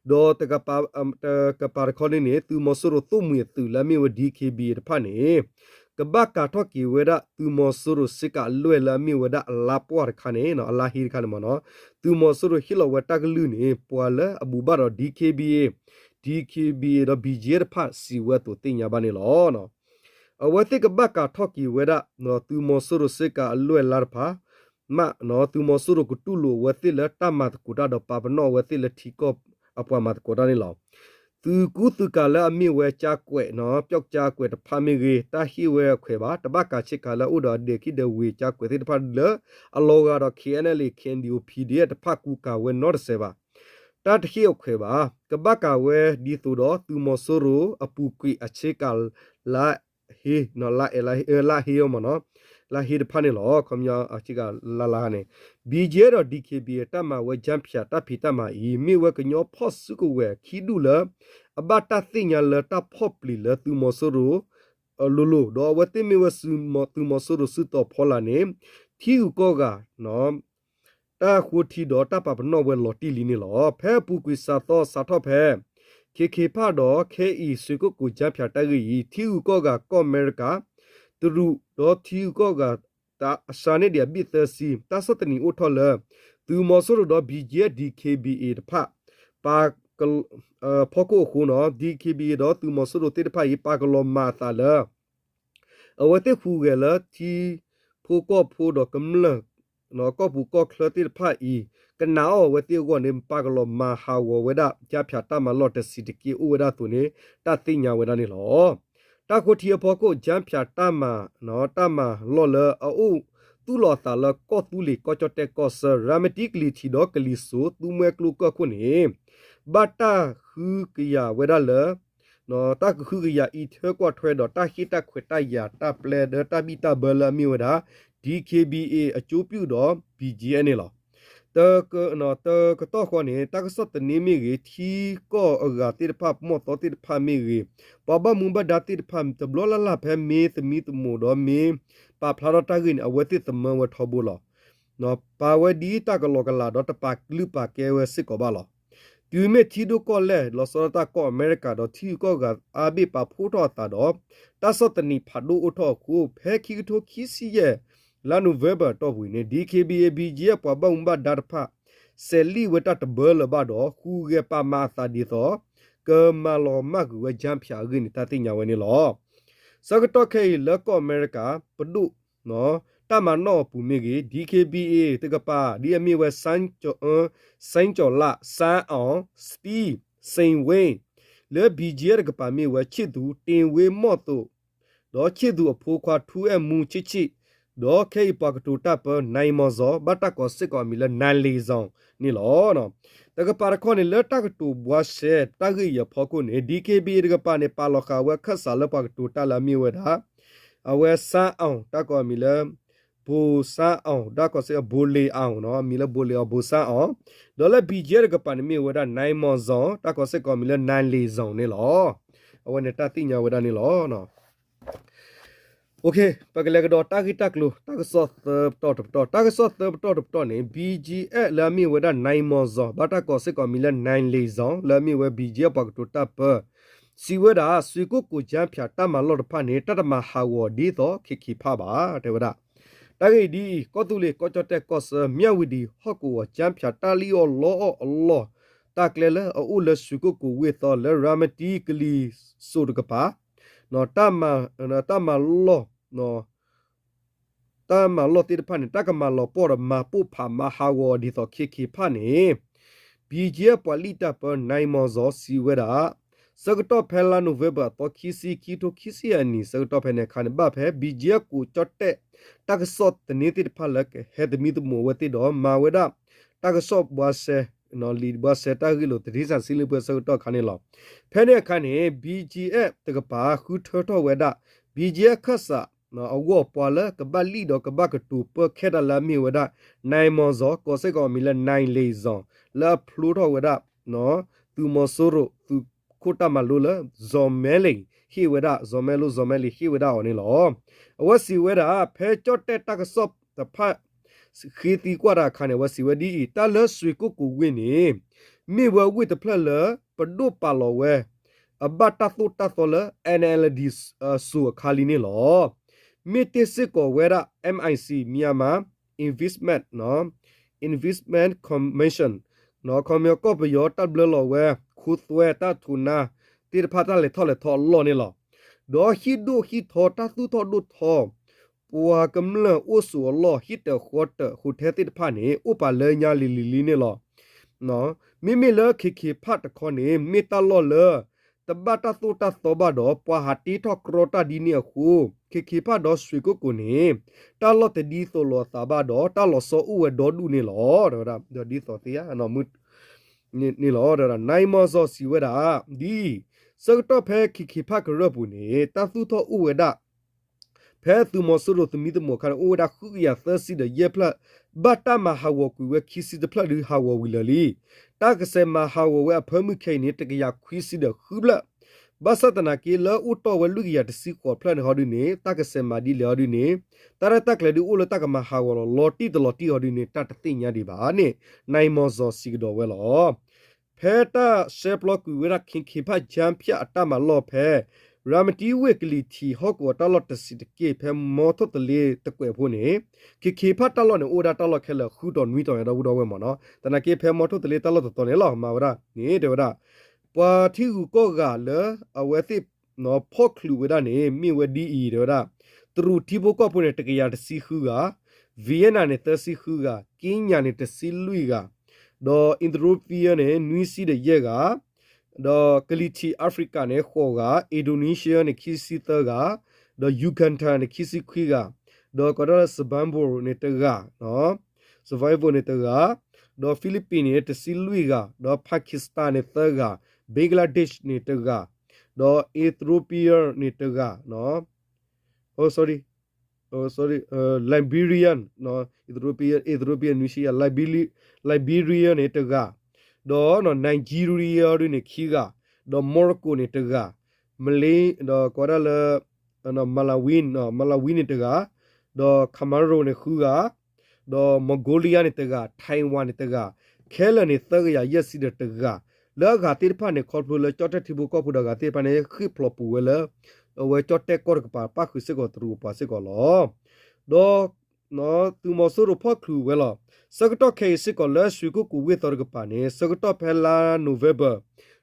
ဒီး တကပၤတခီန့ၣ်န့ၣ် သုးမီၤစိရိၤသိၣ်မှံၤအသုးလၢအမ့ၢ်ဝဲ DKBA တဖၣ်န့ၣ် ကဘၣ်ကၤထီၣ်က့ၤဝဲဒၣ်သုးမီၤစိရိၤဆ့ကၤအလွဲၢ်လၢအမ့ၢ်ဝဲဒၣ်အလါပှၢ်တခါန့ၣ် အလါဟ့တခါန့ၣ်မ့ၢ်နီၤ သုးမီၤစိရိၤဟ့ၣ်လီၤဝဲတၢ်ကလုၢ်န့ၣ် ပှၤလၢအဘူးဘၣ်ဒီး DKBA DKBA ဒီး BGF တဖၣ်စံးဝဲအသိးသ့ၣ်ညါဘၣ်န့ၣ်လီၤ. အဝဲသ့ၣ်ကဘၣ်ကၤထီၣ်က့ၤဝဲဒၣ် သုးမီၤစိရိၤဆ့ကၤအလွဲၢ်လါတဖၣ် မ့ၢ် သုးမီၤစိရိၤကတူၢ်လိာ်အဝဲသ့ၣ်လၢတၢ်မၤသကိးတၢ်ဒီးပာ်ပနီၣ်အဝဲသ့ၣ်လၢထံကီၢ်အပှၤမၤသကိးတၢ်န့ၣ်လီၤ. သုးကူသုးကၤလၢအမ့ၢ်ဝဲကၠါကွဲးနီၤ ပျီကၠါကွဲးတဖၣ်မ့ၢ်ဂ့ၤ တၢ်ဟ့ၣ်ဝဲအခွဲးဘၣ် တဘၣ်ကၤဆ့ကၤလၢအအိၣ်ဒီးအဒဲးခံဒဲးဝ့ၤကၠါကွဲးသ့ၣ်တဖၣ်လၢ အလီၤဂာ်ဒီး KNLA KNDO PDF တဖၣ်ကူကၤဝဲနီတစဲးဘၣ် တၢ်တဟ့ၣ်အခွဲးဘၣ် ကဘၣ်ကၤဝဲဒ်သိးဒီးသုးမီၤစိရိၤအပူၤကွံာ်အဆ့ကၤလါဟ့ လါဟ့မ့ၢ်နီၤ လါဟ့အီၤမ့ၢ်နီၤ လါဟ့တဖၣ်န့ၣ်လီၤ. ခီပညီအဆ့ကၤလါလါန့ၣ် BGF ဒီး DKBA တၢ်မၤဝဲ ကၠါဖၠး တၢ်ဖံးတၢ်မၤအံၤ မ့ၢ်ဝဲကညီဖီၣ်စုကဝဲၤခံဒူၣ်လၢ အဘၣ်တၢ်သ့ၣ်ညါလၢတၢ်ဖီၣ်ပျံၤလၢသုးမီၤစိရိၤ လိၤလိၤ ဒီးအဝဲသ့ၣ်မ့ၢ်ဝဲသုးမီၤစိရိၤစုတီၤဖီလာ်န့ၣ် ထံဂုၤကီၢ်ဂၤ တၢ်ဃိထံဒီးတၢ်ပာ်ပနီၣ်ဝဲလီၤတံၢ်လံန့ၣ်လီၤ. ဖဲအပူၤကွံာ်စးသီစးထီၣ်ဖဲ ခ့ခ့ဖၣ်ဒီး ခဲအံၤ ဆွ့ၣ်ကိၣ်ကိၤ ကၠါဖၠးတၢ်ဂ့ၢ်အံၤ ထံဂုၤကီၢ်ဂၤကီၢ်အမဲရကၤ တရူး ဒီးထံဂုၤကီၢ်ဂၤ တၢ်အစှၤန့ၢ်ဒံးအဘ့ၣ်သၢဆံ တၢ်ဆီၣ်သနံးအိၣ်ထီၣ်လၢ သုးမီၤစိရိၤဒီး BGF DKBA တဖၣ် ပာ် ဖီခိၣ်အဃိနီၤ DKBA ဒီးသုးမီၤစိရိၤသ့ၣ်တဖၣ်အံၤ ပာ်ကလီၤမၤအသးလၢ အဝဲသ့ၣ်ဟူးဂဲၤလၢထံဖိကီၢ်ဖိဒီးကမျၢၢ် ကီၢ်ပူၤကီၢ်ချၢသ့ၣ်တဖၣ်အံၤ ကနာ်အီၤအဝဲသ့ၣ်အဂီၢ်န့ၣ် ပာ်ကလီၤမၤဟးဂီၤဝဲဒၣ် ကၠါဖၠးတၢ်မၤလီၢ်တဆံးတက့ၢ်အိၣ်ဝဲဒၣ်အသိးန့ၣ် တၢ်သ့ၣ်ညါဝဲဒၣ်န့ၣ်လီၤ. တၢ်ဃိထံအဖီခိၣ် ကၠါဖၠးတၢ်မၤ တၢ်မၤလီၢ်လၢအအိၣ်သူၣ်လီၤအသးလၢကီၢ်သူလ့ၤ ကီၢ်ကၠီၣ်တဲၣ်ကီၢ်ဆၢ ရၤမတံကလံၤထံးဒီးကလံၤစိး သူမှဲကျိကၢၢ်ခိၣ်န့ၣ် ဘၣ်တၢ်ဃုကယၤဝဲဒၣ်လၢ တၢ်ကဃုကယၤအံးထွဲကွၢ်ထွဲဒီးတၢ်ဟ့ၣ်တၢ်ခွဲးတၢ်ယာ်တၢ်ပျဲဒီးတၢ်ဘံၣ်တၢ်ဘၢလၢအမ့ၢ်ဝဲဒၣ် DKBA အကၠိပျုၢ်ဒီး BGF န့ၣ်လီၤ. တကတီၢ်ဃီန့ၣ် တၢ်ကစီၣ်သန့မ့ၢ်ဂ့ၤ ထံကီၢ်အဂၤသ့ၣ်တဖၣ် မီၢ်သီသ့ၣ်တဖၣ်မ့ၢ်ဂ့ၤ ပှၤဘၣ်မူဘၣ်ဒါသ့ၣ်တဖၣ် တဘျီလၢ်လၢ်ဖဲမ့ၢ်သမံသမိးဒီးမ့ၢ်ပာ်ဖျါထီၣ်တၢ်ဂ့ၢ်န့ၣ် အဝဲသ့ၣ်သမၢဝဲထီဘိလီၤ. ပာ်ဝဲဒ်တၢ်ကလီကလးဒီးတပာ်ကလုၢ်ပာ်ကဲဝဲစ့ၢ်ကီးဘၣ်လီၤ. တုၤမ့ၢ်ထံဒိၣ်ကီၢ်လဲၢ် လီၤဆီဒၣ်တၢ်ကီၢ်အမဲရကၤဒီးထံဂုၤကီၢ်ဂၤအါဘ့ၣ်ပာ်ဖှိၣ်ထီၣ်အသးဒီး တၢ်ဆီၣ်သနံးဖးဒိၣ်အိၣ်ထီၣ်အဃိ ဖဲခံကထိခံဆံယဲၢ် လါနိၣ်ဝ့ဘၢၣ်အတီၢ်ပူၤအံၤန့ၣ် DKBA BGF ပှၤဘၣ်မူဘၣ်ဒါတဖၣ် စဲးလံာ်ဝဲတၢ်တဘၢလၢၤဘၣ်ဒီး ဟူးဂဲၤပာ်မၤအသးဒ်သိး ကမၤလီၤမၢ်ကွံာ်ဝဲ ကၠၢဖၠးအဂ့ၢ်န့ၣ် တၢ်သ့ၣ်ညါဝဲန့ၣ်လီၤ. ဆၢကတီၢ်ခဲအံၤလၢကီၢ်အမဲရကၤ ပဒိၣ် တၢ်မၤနီၣ်အပူၤမ့ၢ်ဂ့ၤ DKBA တကပၤ ဒ်အမ့ၢ်ဝဲ စဲကၠီၤလး စၣ်အီၣ် စတံ စ့ဝ့ လၢ BGF တကပၤမ့ၢ်ဝဲ ခၠံးသူး တ့ဝ့မီၢ်သိး ဒီးခၠံးသူးအဖိခွါ ထူအဲၣ်မူ ခၠံးခၠံး ဒီးခဲအံၤပှၤကတိၤတၢ်ပၢ နံမီၤစီၤ ဘၣ်တၢ်ကိးစ့ၢ်ကီးအမံၤလၢ နံလ့ၤစီၤန့ၣ်လီၤ. တကပၤတခီန့ၣ် လၢတၢ်ကတိၤဘှါရှဲတၢ်ဂ့ၢ်အံၤအဖီခိၣ်န့ၣ် DKBA တကပၤန့ၣ် ပာ်လီၤဃာ်ဝဲခၢၣ်စးလၢပှၤကတိၤတၢ်လၢအမ့ၢ်ဝဲဒၣ် အဝဲစၣ်အီၣ် တၢ်ကိးအမံၤလၢ ဘိစၣ်အီၣ် တၢ်ကိးစ့ၢ်ကီး ဘိလ့ၤအီၣ်နီၤ အမံၤလၢဘိလ့ၤအီၣ် ဘိစၣ်အီၣ်, ဒီးလၢ BGF တကပၤန့ၣ်မ့ၢ်ဝဲဒၣ် နံမီၤစီၤ တၢ်ကိးစ့ၢ်ကီးအမံၤလၢ နံလ့ၤစီၤန့ၣ်လီၤ. အဝဲန့ၣ်တၢ်သ့ၣ်ညါဝဲဒၣ်န့ၣ်လီၤ. ပကလဲၤကဒီးတၢ်ဂ့ၢ်တၢ်ကျိၤ တၢ်ကစီၣ်သၢပတီၢ်တပတီၢ်, တၢ်ကစီၣ်သၢပတီၢ်တပတီၢ်န့ၣ် BGF လၢအမ့ၢ်ဝဲဒၣ် နံမီၤစီၤ ဘၣ်တၢ်ကိးစ့ၢ်ကီးအမံၤလၢ နံလ့ၤစီၤ လၢအမ့ၢ်ဝဲ BGF ပှၤကတိၤတၢ်ပၢ စံးဝဲဒၣ် စွ့ၢ်ကိၣ်ကိၤကၠါဖၠးတၢ်မၤလီၢ်တဖၣ်န့ၣ် တၢ်တမၤဟးဂီၤဒ်သိး ခ့ခ့ဖးဘၣ် တဲဝဲဒၣ်. တၢ်ဂ့ၢ်ဒ်အံၤ, ကီၢ်သူလ့ၤကီၢ်ကၠီၣ်တဲၣ်ကီၢ်ဆၢ မၠၣ်ဝတံၤ ဟီၣ်ကဝီၤ ကၠါဖၠးတၢ်လံၣ်အီၣ်လီအီၣ်အလီၢ် တၢ်ကျဲလၢအအိၣ်လၢစွ့ၢ်ကိၣ်ကိၤဝ့ၢ်သီလၢ ရၤမတံကလံၤစိးတကပၤ တၢ်မၤလီၢ် တၢ်မၤလီၢ်သ့ၣ်တဖၣ်န့ၣ် တၢ်ကမၤလီၤပှီၢ်ဒီးမၤပိၢ်ဖးမၤဟးဂီၤဒ်သိးခ့ခ့ဖးန့ၣ် BGF ပှၤလံၣ်တၢ်ပၢ နံမီၤစီၤ စံးဝဲဒၣ် ဆၢကတီၢ်ဖဲလါနိၣ်ဝ့ဘၢၣ်အသီခံဆံ ခံထိခံဆံအနံၤ ဆၢကတီၢ်ဖဲန့ၣ်အခါန့ၣ် ဘၣ်ဖဲ BGF ကိးကၠီၣ်တဲၣ် တၢ်ကစီၣ်သန့သ့ၣ်တဖၣ်လၢကဟဲသမံသမိးဝဲသ့ၣ်ဒီး မၤဝဲဒၣ် တၢ်ကစီၣ်ဘှါရှဲ လံာ်ဘှါရှဲတၢ်ဂ့ၢ်လိာ် သဒံစၣ်စံလ့ပှဲၤဆၢကတီၢ်အခါန့ၣ်လီၤ. ဖဲန့ၣ်အခါန့ၣ် BGF တကပၤဃုထၢထီၣ်ဝဲဒၣ် BGF ခၢၣ်စး အဂီၢ်ပှၤလၢကဘၣ်လံၣ်ဒီးကဘၣ်ကတိၤပၢခဲတၢ်လၢအမ့ၢ်ဝဲဒၣ် နံမီၤစီၤ ကိးစ့ၢ်ကီးအမံၤလၢ နံလ့ၤစီၤ လၢအဖျိထီၣ်ဝဲဒၣ် သုးမီၤစိရိၤ သုးခိၣ်တၢ်မၤလိလၢ စီၤမဲလ့ၤ ဟ့ၣ်ဝဲဒၣ် စီၤမဲလိ စီၤမဲလ့ၤ ဟ့ၣ်ဝဲဒၣ်အီၤန့ၣ်လီၤ. အဝဲစံးဝဲဒၣ် ဖဲကၠီၣ်တဲၣ်တၢ်ကစီၣ်တဖၣ် ဃ့သံကွၢ်တၢ်အခါန့ၣ် အဝဲစံးဝဲဒ်အံၤ, တၢ်လၢစွ့ၢ်ကိၣ်ကိၤဝ့ၢ်န့ၣ် မ့ၢ်ဝဲဝ့ၢ်တဖျၢၣ်လၢ ပဒိၣ်ပာ်လီၤဝဲ အဘၣ်တၢ်သိၣ်တၢ်သီလၢ NLD စိၤအခါလံန့ၣ်လီၤ. မ့ၢ်တ့ၢ်စ့ၢ်ကီးဝဲဒၣ် MIC Myanmar Investment Investment Commission ခီမ့ၢ်ကီၢ်ပယီၤတၢ်ဘျၢလီၤဝဲ ခိသွဲတၢ်ထိးနါ သ့ၣ်တဖၣ်တၢ်လဲၤထီၣ်လဲၤထီအလီၢ်န့ၣ်လီၤ. ဒီးဟံၣ်ဒိၣ်ဟံၣ်ထီတၢ်သူၣ်ထီၣ်ဒိၣ်ထီ ပှၤကမျၢၢ်အိၣ်ဆိးအလီၢ် ဟံၣ်တၢးဃီတၢး ဟိးထဲသ့ၣ်တဖၣ်န့ၣ် အိၣ်ပာ်လၢညါလံၤလံၤလံၤန့ၣ်လီၤ. မ့မ့ၢ်လၢခ့ခ့ဖးတခီန့ၣ် မ့ၢ်တၢ်လီၢ်လၢ တဘၣ်တၢ်သိၣ်တၢ်သီဘၣ်ဒီး ပှၤဟးတ့ထီၣ်ကြီတၢ်ဒ်န့ၣ်အဃိ ခ့ခ့ဖးဒီးစွ့ၢ်ကိၣ်ကိၤန့ၣ် တၢ်လီၢ်တဒ်သိးလိာ်အသးဘၣ်ဒီး တၢ်လီၤဆီအိၣ်ဝဲဒီဒူၣ်န့ၣ်လီၤ. ဒီးဒ်သိးသ့ၣ်ညါ န့ၣ်လီၤ. နံမီၤစီၤစံးဝဲဒၣ် ဒ်အံၤ, ဆၢကတီၢ်ဖဲခ့ခ့ဖးကရၢၢ်ပူၤန့ၣ် တၢ်သူၣ်ထီၣ်အိၣ်ဝဲဒၣ် ဖဲသုးမီၤစိရိၤသမံသမိးအခါန့ၣ် အိၣ်ဝဲဒၣ်ဃုကယၤသၢဆံဒီးယဲၢ်ဖျၢၣ်, ဘၣ်တၢ်မၤဟးဂီၤကွံာ်ဝဲခံဆံတဖျၢၣ်ဒုးဟးဂီၤဝံၤလၢာ်လံ. တၢ်ကစဲးမၤဟးဂီၤဝဲအဖၢမုၢ်ခဲအံၤန့ၣ် တကယၤခွံဆံဒီးဃုဖျၢၣ်, ဘၣ်ဆၣ်သနာ်က့လၢအိၣ်တီၢ်ဝဲလွံၢ်ကယၤတဆံဃိးဖျၢၣ်န့ၣ်ဟီဒုန့ၣ် တၢ်ကစဲးမၤဒ်လဲၣ်ဟီဒုန့ၣ် တၢ်ရဲၣ်တၢ်ကျဲၤဒုးအိၣ်လၢတၢ်ကမၤဟးဂီၤလီၤလီၤတံၢ်တလီၤတံၢ်ဟီဒုန့ၣ် တၢ်တသ့ၣ်ညါဒံးဘၣ်န့ၣ် နံမီၤစီၤစံးကဒီးဝဲလီၤ. ဖဲတၢ်ရှဲပျီကွံာ်ဝဲဒၣ် ခ့ခ့ဖးကၠါဖၠးအတၢ်မၤလီၢ်ဖဲ ရၤမတံဝ့ၢ်ကလံၤထံးဟီၣ်ကဝီၤတၢ်လီၢ်တဆံးတက့ၢ် ဖဲမီထိၣ်သလ့တကွဲးဖိန့ၣ် ခ့ခ့ဖးတၢ်လီၢ်န့ၣ် အိၣ်ဝဲဒၣ်တၢ်လီၢ်ခဲလၢာ်ဃုတီၤနွံတီၤညါဒီပုၢ်ဒီဝဲၢ်မ့ၢ်နီၤ, သနာ်က့ဖဲမီထိၣ်သလ့တၢ်လီၢ်တတီၤန့ၣ်လီၤ မၤဝဲဒၣ်န့ၣ် တဲဝဲဒၣ် ပှၤထံဂုၤကီၢ်ဂၤလၢအဝဲသ့ၣ် ဖီၣ်ချုးဝဲဒၣ်န့ၣ် မ့ၢ်ဝဲဒ်အံၤ တဲဝဲဒၣ် တရူးထံဖိကီၢ်ဖိန့ၣ် တကယၤတဆံဃုဂၤ, ဝံယ့ၣ်နၣ်န့ၣ် သၢဆံဃုဂၤ, က့ညၣ်န့ၣ် တဆံလွံၢ်ဂၤ, ဒီး Ethiopia န့ၣ် နွံဆံဒီးယဲၢ်ဂၤ, ဒီးကလံၤထံး Africa န့ၣ် ဃိးဂၤ, Indonesia န့ၣ် ခံဆံသၢဂၤ, ဒီး Uganda န့ၣ် ခံဆံခွံဂၤ, ဒီးကီးဒၣ်လၢ Zimbabwe န့ၣ် တဂၤ Zimbabwe န့ၣ် တဂၤ, ဒီး Philippines န့ၣ် တဆံလွံၢ်ဂၤ, ဒီး Pakistan န့ၣ် သၢဂၤ, Bangladesh န့ၣ် တဂၤ, ဒီး Ethiopia န့ၣ် တဂၤ sorry, sorry, Liberian, Ethiopia, Ethiopia နွံဆံယဲၢ်, Liberian န့ၣ် တဂၤ, ဒီး Nigeria ဒုန့ၣ် ခံဂၤ, ဒီး Morocco န့ၣ် တဂၤ, မလ့ ဒီးကီးဒၣ်လၢ Malawi, Malawi န့ၣ် တဂၤ, ဒီး Cameroon န့ၣ် ဃုဂၤ, ဒီး Mongolia န့ၣ် တဂၤ, Taiwan န့ၣ် တဂၤ, ခဲလၢာ်န့ၣ် သၢကယၤယဲၢ်ဆံဒီးတဂၤ, လၢအဂၤသ့ၣ်တဖၣ်န့ၣ် ခီဖျိလၢကၠီၣ်တဲၣ်ထံဖိကီၢ်ဖိဒီးအဂၤသ့ၣ်တဖၣ်န့ၣ် ဃ့ၢ်ဖျိးပူၤဝဲလၢ အဝဲကၠီၣ်တဲၣ်ကီၢ်တကပၤ ပၣ်ဃုာ်စ့ၢ်ကီးတရူးအပှၤစ့ၢ်ကီးလီၤ. ဒီး သုးမီၤစိရိၤဖီၣ်ချုးဝဲလီၤ. ဆၢကတီၢ်ခဲအံၤစ့ၢ်ကီးလၢရွှေကုက္ကိုဝ့ၢ်သီတကပၤန့ၣ် ဆၢကတီၢ်ဖဲလါ November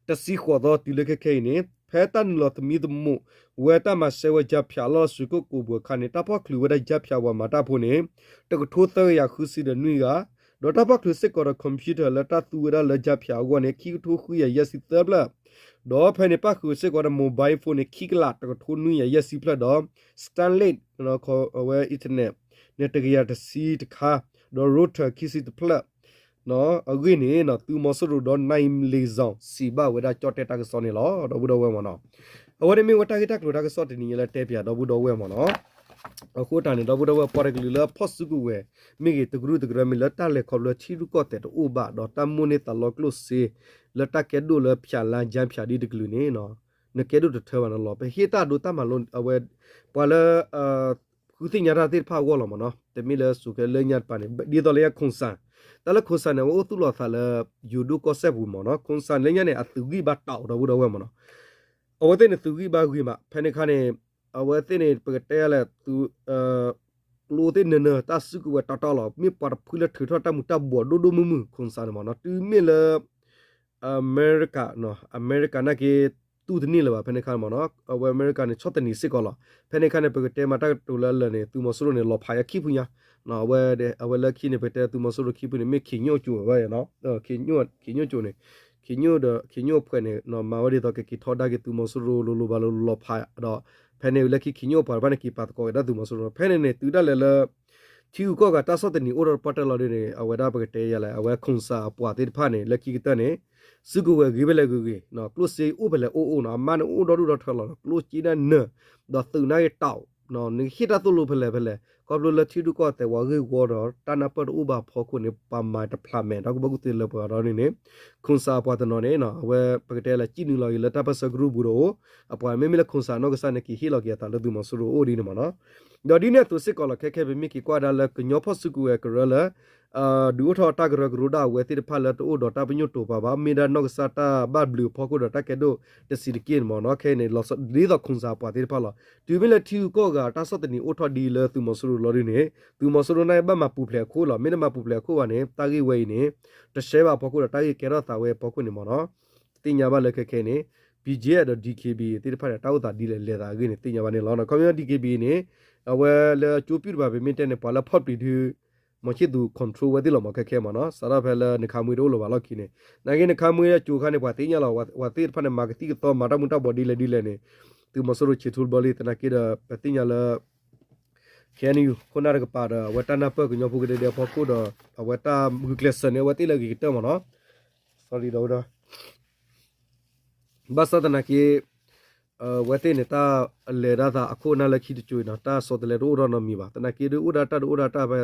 တဆံဃိးသီတုၤလၢခဲခဲအံၤန့ၣ် ဖဲတၢ်နုာ်လီၤသမံသမိးဝဲတၢ်မၤစဲဝဲ ကြားဖြတ် လၢရွှေကုက္ကိုပူၤအခါန့ၣ် တၢ်ဖီၣ်ချုးဝဲဒၣ် ကြားဖြတ် ပှၤမၤတၢ်ဖိန့ၣ် တကထိသၢကယၤဃုဆံဒီးနွံဂၤ, ဒီးတၢ်ဖီၣ်ချုးစ့ၢ်ကီးဒီး computer လၢတၢ်သူဝဲဒၣ်လၢ ကြားဖြတ် အဂီၢ်န့ၣ် ခံကထိဃုကယၤယဲၢ်ဆံသၢဖျၢၣ်, ဒီးဖဲန့ၣ်ပၣ်ဃုာ်စ့ၢ်ကီးဒီး mobile phone န့ၣ် ခံကလးတကထိနွံကယၤယဲၢ်ဆံဖျၢၣ်ဒီး Starlink အဝဲ internet န့ၣ် တကယၤတဆံတခါ, ဒီး router ခံဆံတဖျၢၣ် အဂ့ၢ်န့ၣ် သုးမီၤစိရိၤဒီး နၢၣ်လ့ၤစီၣ် စံးဘၣ်ဝဲဒၣ်ကၠီၣ်တဲၣ်တၢ်ကစီၣ်န့ၣ်လီၤ ဒီပုၢ်ဒီဝဲၢ်မ့ၢ်နီၤ. အဝဲန့ၣ်မ့ၢ်ဝဲတၢ်ဂ့ၢ်တၢ်ကျိၤတၢ်ကစီၣ်တနံၤညါလၢတဲပၠးဒီပုၢ်ဒီဝဲၢ်မ့ၢ်နီၤ. အဃိတၢ်န့ၣ် ဒီပုၢ်ဒီဝဲၢ်ပှၤတကလုာ်လၢဖီၣ်စုကဝဲၤ မ့ၢ်ဂ့ၤ တကရူၢ်တကရၢမ့ၢ်လၢတၢ်လဲၤခီဖျိထံရူၢ်ကီၢ်သဲးတအိၣ်ဘၣ် ဒီးတၢ်မိၣ်န့ၢ်သးလီကျိၣ်စ့ လၢတၢ်ကဲဒိၣ်လၢ ဖြတ်လမ်း ကြားဖြတ် ဒ်တကလုာ်န့ၣ် နကဲဒိၣ်တထၢဘၣ်န့ၣ်လီၤ. ပဟ့ၣ်တၢ်ဒိတၢ်မၤလိ အဝဲ ပှၤလၢ ဃုသ့ၣ်ညါတၢ်သ့ၣ်တဖၣ်အဂီၢ်လီၤမ့ၢ်နီၤ. တမ့ၢ်လၢစိၤခဲလၢညါတပၤန့ၣ် ဒ်သိးလၢညါ ခိၣ်စၣ် တၢ်လၢခိၣ်စၣ်န့ၣ် အဝဲအိၣ်သူၣ်လီၤသးလၢ ယိၤဒိၣ်ကီၢ်စဲၣ်ပူၤမ့ၢ်နီၤ. ခိၣ်စၣ်လၢညါန့ၣ် အသုးဂံၢ်ဘါတၢ်အိၣ်ဒီပုၢ်ဒီဝဲၢ်မ့ၢ်နီၤ. အဝဲသ့ၣ်န့ၣ်သုးဂံၢ်ဘါဂ့ၤမး ဖဲန့ၣ်ခါန့ၣ် အဝဲသ့ၣ်န့ၣ် ပကတဲလဲၣ် သုး ကျိသ့ၣ်နၢၤနၢၤ တၢ်စုကဝဲၤတီတီလီၤ. မ့ၢ်ပှၤတဖုလၢထုးထီၣ်တၢ်မူၤတၢ်ဘှီးဒိၣ်ဒိၣ်မုၢ်မုၢ် ခိၣ်စၣ်န့ၣ်မ့ၢ်နီၤ. တုၤမ့ၢ်လၢ အမဲရကၤ အမဲရကၤနာ်က့ တူၢ်တန့ၢ်လၢၤဘၣ် ဖဲန့ၣ်ခါမ့ၢ်နီၤ. အဝဲအမဲရကၤန့ၣ် ဆီၣ်သနံးစ့ၢ်ကီးလီၤ. ဖဲန့ၣ်ခါန့ၣ် ပကတဲမၤတၢ်ကတိၤလၢအလၢာ်န့ၣ် သုးမီၤစိရိၤန့ၣ် လီၤဖးအခံဖုညါ အဝဲ အဝဲလၢခံန့ၣ် ပကတဲသုးမီၤစိရိၤခံဖုန့ၣ် မ့ၢ်ခ့ညိၣ်ကၠိဝဲ ခ့ညိၣ်ကၠိန့ၣ် ခ့ညိၣ်ဒီး ခ့ညိၣ်အဖှဲးန့ၣ် မၤဝဲဒ်သိးကက့ၤထီဒါက့ၤသုးမီၤစိရိၤ လိၤလိၤဘၣ်လိၤလိၤလီၤဖးဒီး ဖဲန့ၣ်လၢခံခ့ညိၣ်အပှၤတဖၣ်န့ၣ် က့ၤပာ်သကိးက့ၤတၢ်သုးမီၤစိရိၤ ဖဲန့ၣ်န့ၣ် တုၤဒၣ်လဲာ်လၢ ထံဂုၤကီၢ်ဂၤတၢ်ဆီၣ်သနံးအိၣ်ထီၣ်တပှၢ်တၢၢ်လီၤဒ်န့ၣ် အဝဲဒၣ်ပကတဲယၤလဲၣ် အဝဲခိၣ်စၣ်အပှၤသ့ၣ်တဖၣ်န့ၣ် လၢခံကတၢၢ်န့ၣ် စုကဝဲၤဂ့ၤဖဲလဲၣ်ဂ့ၤဂ့ၤ ကျိၣ်စ့အိၣ်ဖဲလဲၣ်အိၣ်အိၣ်နီၤ အမါန့ၣ်အိၣ်ဒီဒူၣ်ဒီထၢလီၤ ကျိၣ်စ့ဒၣ်နၢၤ ဒီးသုးနာ်က့တၢ်အိၣ် နကဟ့ၣ်တၢ်သိၣ်လိဖဲလဲၣ်ဖဲလဲၣ် ခီဖျိလၢထံရူၢ်ကီၢ်သဲးဝဲဂ့ၢ်ဝီဒီး တၢ်နၢ်ပၢၢ်တအိၣ်ဘၣ်အဖီခိၣ်န့ၣ် ပှၤမၤတဖျးမဲာ် ဒီးကဘၣ်ကူၣ်သ့လၢပှဲၤဒီးန့ၣ်န့ၣ် ခိၣ်စၣ်အပှၤတနီၤန့ၣ် အဝဲပကတဲလၢ ကံၣ်နုာ်လီၤက့ၤလၢတၢ်ပၢၢ်ဆၢကရူၢ်ပူၤဒီးအိၣ် အပှၤမ့မ့ၢ်လၢခိၣ်စၣ်နီၢ်ကစၢ်န့ၣ် က့ၤဟ့ၣ်လီၤက့ၤအသးလၢသုးမီၤစိရိၤအိၣ်ဒ်န့ၣ်မ့ၢ်နီၤ ဒီးဒ်န့ၣ်အသိးစ့ၢ်ကီးလီၤ ခဲခဲပမ့ၢ်က့ၤကွၢ်ဒၣ်လၢကညီဖီၣ်စုကဝဲၤကရၢလၢ ဒုးအိၣ်ထီၣ်တၢ်ကရၢကရိဒၣ်အဝဲသ့ၣ်တဖၣ်လၢတအိၣ်ဒီးတၢ်ပညိၣ်တိာ်ပာ်ဘၣ် မ့ၢ်ဒၣ်နီၢ်ကစၢ်တၢ်ဘၣ်ဘျုးအဖီခိၣ်ဒီးတၢ်ကဲဒိၣ်တဆံးတက့ၢ်န့ၣ်မ့ၢ်နီၤ ခဲအံၤန့ၣ် လီၤဒ်သိးခိၣ်စၣ်အပှၤသ့ၣ်တဖၣ်လီၤ. တုၤမ့ၢ်လၢထံဂုၤကီၢ်ဂၤတၢ်ဆီၣ်သနံးအိၣ်ထီၣ်ဒ်လၢသုးမီၤစိရိၤလီၤဒ်န့ၣ် သုးမီၤစိရိၤန့ၣ်ဘၣ်မၤပူၤဖျဲးအခိၣ်လီၤ. မ့ၢ်တမၤပူၤဖျဲးအခိၣ်ဘၣ်န့ၣ် တၢ်ဂ့ၢ်ဝဲအံၤန့ၣ် တရှဲဘၣ်အဖီခိၣ်ဒီးတၢ်ဂ့ၢ်ကဲထီၣ်သးဝဲအဖီခိၣ်န့ၣ်မ့ၢ်နီၤ သ့ၣ်ညါဘၣ်လၢခဲခဲအံၤန့ၣ် BGF ဒီး DKBA သ့ၣ်တဖၣ်န့ၣ် တၢ်အိၣ်သးဒ်လဲၣ်လဲၤသးအဂ့ၢ်န့ၣ် သ့ၣ်ညါဘၣ်န့ၣ်လီၤ. ခီပညီ DKBA န့ၣ် အဝဲလၢကၠိပျုၢ်တပၤ ပမ့ၢ်တဲန့ၣ် ပှၤလၢဖီၣ်ပျံၤဒုး မီၤဆံၣ်သူ control ဝဲသ့ၣ်လီၤမ့ၢ်ခဲခဲမ့ၢ်နီၤ စးထီၣ်ဖဲလၢနခါမွ့တအိၣ်လၢၤဘၣ်လီၢ်ခံန့ၣ် နာ်က့နခါမွ့အကၠိခါန့ၣ် ပှၤသ့ၣ်ညါလီၤ ပှၤသ့ၣ်တဖၣ်န့ၣ် မၤကသံၣ်ကသီမၤတၢ်မူၤတၢ်ဘှီးဒ်လဲၣ်ဒ်လဲၣ်န့ၣ် သုးမီၤစိရိၤဆံးထူတဘျီလံ သနာ်က့ဒီး ပသ့ၣ်ညါလၢ KNU ခိၣ်နၢ်တကပၤဒီး အဝဲတၢ်နၢ်ပၢၢ်ကညီဖိကဒဲဒဲအဖီခိၣ်ဒီး အဝဲတၢ်ဂုာ်ကျဲးစၢးန့ၣ် အဝဲသ့ၣ်လၢအဂ့ၤကတၢၢ်မ့ၢ်နီၤ sorry ဒီး ဘၣ်ဆၣ်သနာ်က့ အဝဲသ့ၣ်န့ၣ် တၢ်လဲၤဒၣ်သးအခိၣ်အနၢ်လၢခံတစိၤအံၤနီၤ တၢ်ဆီတလဲတအိၣ်ထီၣ်နီတမံၤဘၣ်. သနာ်က့ဒုးအိၣ်ဒၣ်တၢ်ဒုးအိၣ်ဒၣ်တၢ်ဖဲ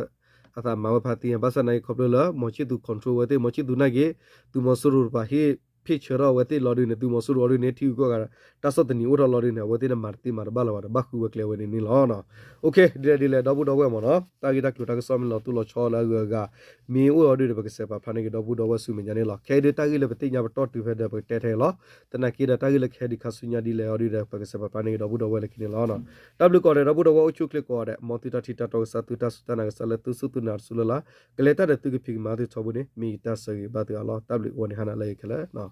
အသးမၤဝဲဖးသ့ၣ်ညါ ဘၣ်ဆၣ်သနာ်က့ခီဖျိလၢ မီၤဆံၣ်သူ control ဝဲသ့ၣ် မီၤဆံၣ်သူနာ်က့ သုးမီၤစိရိၤတပၤဟ့ၣ်ဖ့ၣ်ဆၢထီၣ်အဝဲသ့ၣ်လီၤဒုးန့ၣ် သုးမီၤစိရိၤအီၤဒုးန့ၣ် ထံဂုၤကီၢ်ဂၤ တၢ်ဆီၣ်သနံးအိၣ်ထီၣ်လီၤဒုးန့ၣ် အဝဲသ့ၣ်န့ၣ်မၤတသ့မၤတဘၣ်လၢၤဘၣ်ဒီး ဘၣ်ဃုဝဲကျဲဝဲန့ၣ်န့ၣ်လီၤ. ဒ်လဲၣ်ဒ်လဲၣ် ဒီပုၢ်ဒီဝဲၢ်မ့ၢ်နီၤ တၢ်ဂ့ၢ်တၢ်ကျိၤတၢ်ကစီၣ်မ့ၢ်လီၤတိၢ်လီၤဆီလၢအဂုၤအဂၤ မ့ၢ်အိၣ်အီၤဒုးဒီး ပကစဲးပာ်ဖျါန့ၢ်က့ၤဒီပုၢ်ဒီဝဲၢ်ဆူမဲာ်ညါန့ၣ်လီၤ. ခဲအံၤဒုးတၢ်ဂ့ၢ်လၢပသ့ၣ်ညါပတီၢ်တုၤဖဲဒီး ပကတဲထဲလီၤ. သနာ်က့ဒီးတၢ်ဂ့ၢ်လၢကဟဲဒံးခါဆူညါဒ်လဲၣ်အီၤဒုးဒီး ပကစဲးပာ်ဖျါန့ၢ်က့ၤဒီပုၢ်ဒီဝဲၢ်လၢခံန့ၣ်လီၤ. တၢ်ဘျုးကိးဂၤဒဲး ဒီပုၢ်ဒီဝဲၢ်အိၣ်ဆူၣ်အိၣ်ချ့ကိးဂၤဒဲး မ်သုတၢ်ထံၣ်တၢ်တီကစၢ် သုတၢ်စူၢ်တၢ်နာ်ကစၢ်လၢသုစူၢ်သုနာ်တစူၢ်လၢ်လၢ် ကလဲၤတၢ်ဒီးသုကဖံးကမၤသုထီဘိန့ၣ် မ့ၢ်ယတၢ်ဆၢဂ့ၤဘၣ်သုအါလီၤ. တၢ်ဘျုးအိၣ်န့ၣ်ဟါနၤလၢယခဲလၢာ်